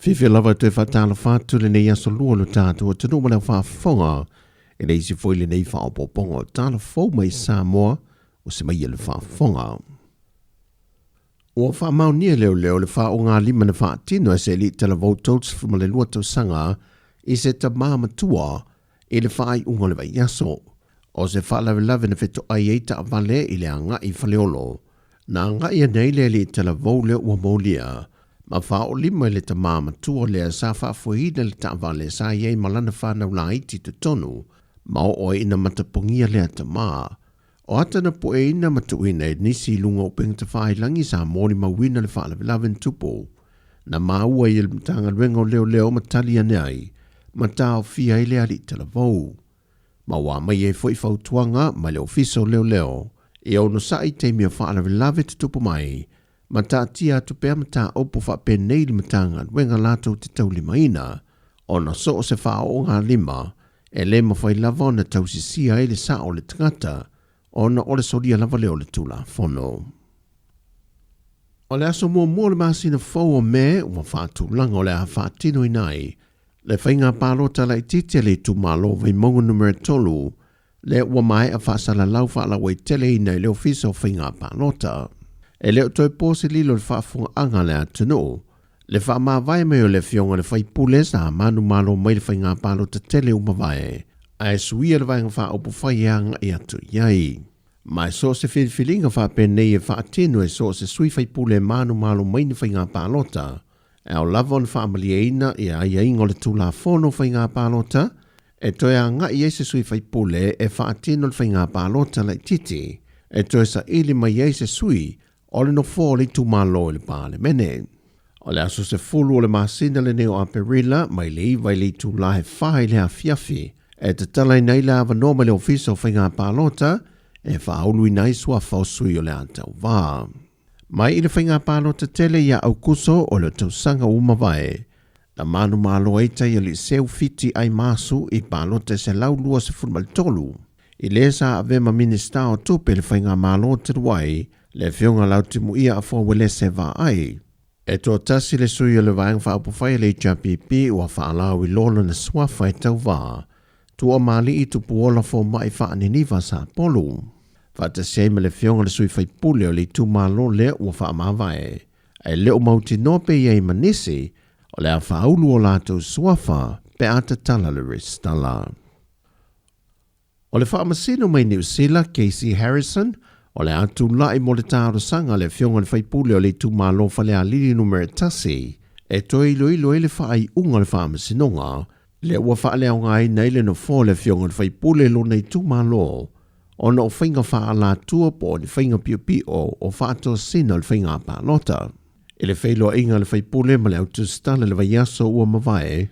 Fiafia lava e toe faatalofa atu lenei aso lua o lo tatou atunuu ma le faafofoga i le isi foi lenei faaopoopoga o tala fou mai Samoa o se mai le faafofoga. Ua faamaonia e leoleo le faogalima na faatino e se alii talavou 32 tausaga i se tamā matua i le faaiuga o le vaiaso. O se faalavelave na fetoai ai taavale i le agai i Faleolo, na agai ane ai le alii talavou lea ua molia ma faaolima i le tamā matua lea sa faafoeina le taavale sa i ai ma lana fanau laiti i totonu ma oo ai ina matapogia lea tamā. O ata na pueina ma tuuina e nisi i luga o upega tafailagi sa molimauina le faalavelave na tupu, na maua ai e le Matagaluega o Leoleo ma tali ane ai ma taofia ai le alii talavou. Ma ua aumai ai foi fautuaga mai le Ofisa o Leoleo ia onosai i taimi o faalavelave tutupu mai ma taatia atu pea mataupu faapenei i le Matagaluega latou te taulimaina, ona so o se faaoogalima e le mafai lava ona tausisia ai le sao o le tagata ona o le solia lava lea o le Tulafono. O le aso muamua o le masina fou o Me ua faatulaga o le a faatinoina ai le faiga palota laitiiti a le itumalo Vaimauga Numera 3 lea ua maea faasalalau faalauaiteleina i le Ofisa o Faiga Palota. E le o toe po se lilo i le faafofogaaga a le atunuu, le faamavae mai o le Afioga i le Faipule sa manumalo mai le faiga palota tele ua mavae, ae suia le Vaega Faaupufai e agai atu i ai. Ma e so o se filifiliga faapenei e faatino e so o se sui faipule e manumalo mai ni faiga palota, e ao lava ona faamalieina ia aiaiga o le Tulafono o Faiga Palota e toe agai ai se sui faipule e faatino le faiga palota laitiiti e toe saili mai ai se sui o le nofoa o le itumalo i le Palemene. O le aso 10 o le masina lenei o Aperila mai le 9 i le itula e 4 i le afiafi e tatalaina ai le avanoa mai le Ofisa o Faiga Palota e faauluina ai suafa o sui o le a tauva. Mai i le faiga palota tele ia Aukuso o le tausaga ua mavae, na manumalo ai Taialii Fiti Aimasu i palota e 123, i le sa avea ma Minisita o Tupe i le faigamalo talu ai, le Afioga Lautimuia Afoa Uelese Vaai. E toatasi le sui o le Vaega Faaupufai a le HRPP ua faalauiloa lona suafa e tauva, Tuamalii Tupuola Fomai Faaniniva Sapolu. Faatasi ai ma le Afioga i le sui faipule o le itumalo lea ua faamavae, ae le o mautinoa pe i ai ma nisi o le a faaulu o latou suafa pe a tatala le resitala. O le faamasino mai Niu Sila, Casey Harrison, o le a tulai mo le talosaga a le Afioga i le faipule o le itumalo Falealili Numera 1 e toe iloilo ai le faaiuga o le faamasinoga lea ua faaleaogaina ai le nofoa o le Afioga i le faipule i lona itumalo ona o faiga faaalatua po o ni faiga piopio o faatosina o le faiga palota. I le feiloaiga a le faipule ma le autusitala i le vaiaso ua mavae,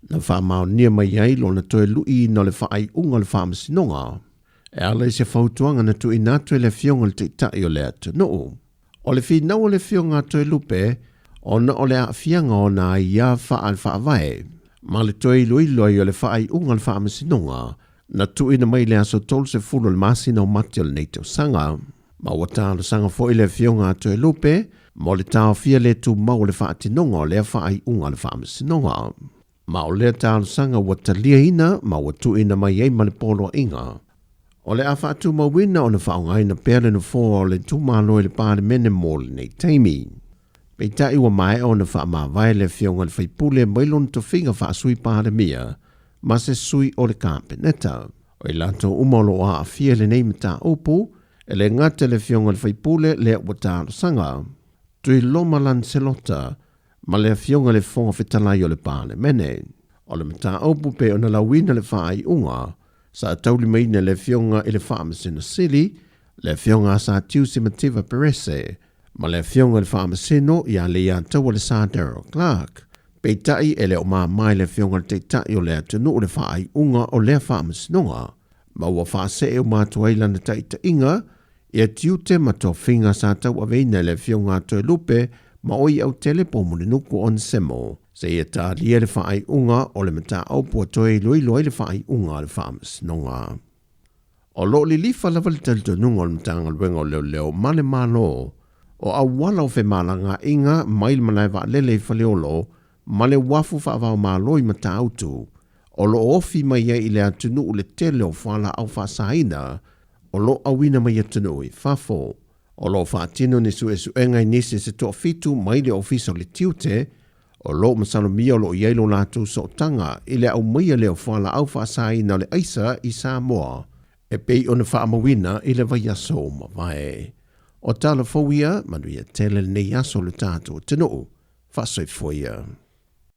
na faamaonia mai ai lona toe luiina o le faaiuga o le faamasinoga e ala i se fautuaga na tuuina atu e le Afioga i le Taitai o le atunuu. O le finau a le Afioga a Toelupe ona o le aafiaga o ona aiā faale-faavae ma le toe iloilo ai o le faaiuga o le faamasinoga na tuuina mai i le aso 30 o le masina o Mati o lenei tausaga. Ma ua talosaga foi le Afioga a Toelupe mo le taofia le tumau o le faatinoga o lea faaiuga a le faamasinoga. Ma o lea talosaga ua taliaina ma ua tuuina mai ai ma le poloaiga o le a faatumauina ona faaaogaina pea le nofoa o le itumalo i le Palemene mo lenei taimi. Peitai ua maea ona faamavae le Afioga i le Faipule mai lona tofiga faa-Sui Palemia ma se sui o le Kapeneta. O i latou uma o lo o aafia i lenei mataupu, e le gata i le Afioga i le Faipule lea ua talosaga, Tuiloma Lancelota ma le Afioga i le Fofoga Fetalai o le Palemene. O le mataupu pei ona lauina le faaiuga sa taulimaina e le Afioga i le Faamasino Sili, le Afioga a Satiusi Mativa Perese, ma le Afioga i le Faamasino ia Leiataua Lesa Darrell Clarke. Peitai e le o mama i le Afioga i le Taitai o le atunuu le faaiuga o lea faamasinoga, ma ua faasee uma atu ai lana taitaiga ia tiute ma tofiga sa tauaveina e le Afioga a Toelupe ma Oiautele po o Mulinuku Onesemo, seia talia le faaiuga o le mataupu a toe iloilo ai le faaiuga a le faamasinoga. O lo o lilifa lava le talitonuga o le Matagaluega o Leoleo ma le Malo o auala o femalagaaiga mai le malae vaalele i Faleolo ma le uafu faava-o-Malo i Matautu, o lo o ofi mai ai i le atunuu le tele o fualaau faasaina o lo o auina mai atunuu i fafo. O lo o faatino ni suesuega i nisi se toafitu mai le Ofisa o le Tiute, o lo o masalomia o lo o i ai lo latou sootaga i le aumaia lea o fualaau faasaina o le aisa i Samoa e pei ona faamauina i le vaiaso ua mavae. O tala fou ia, manuia tele lenei aso lo tatou atunuu. Faasoifua ia.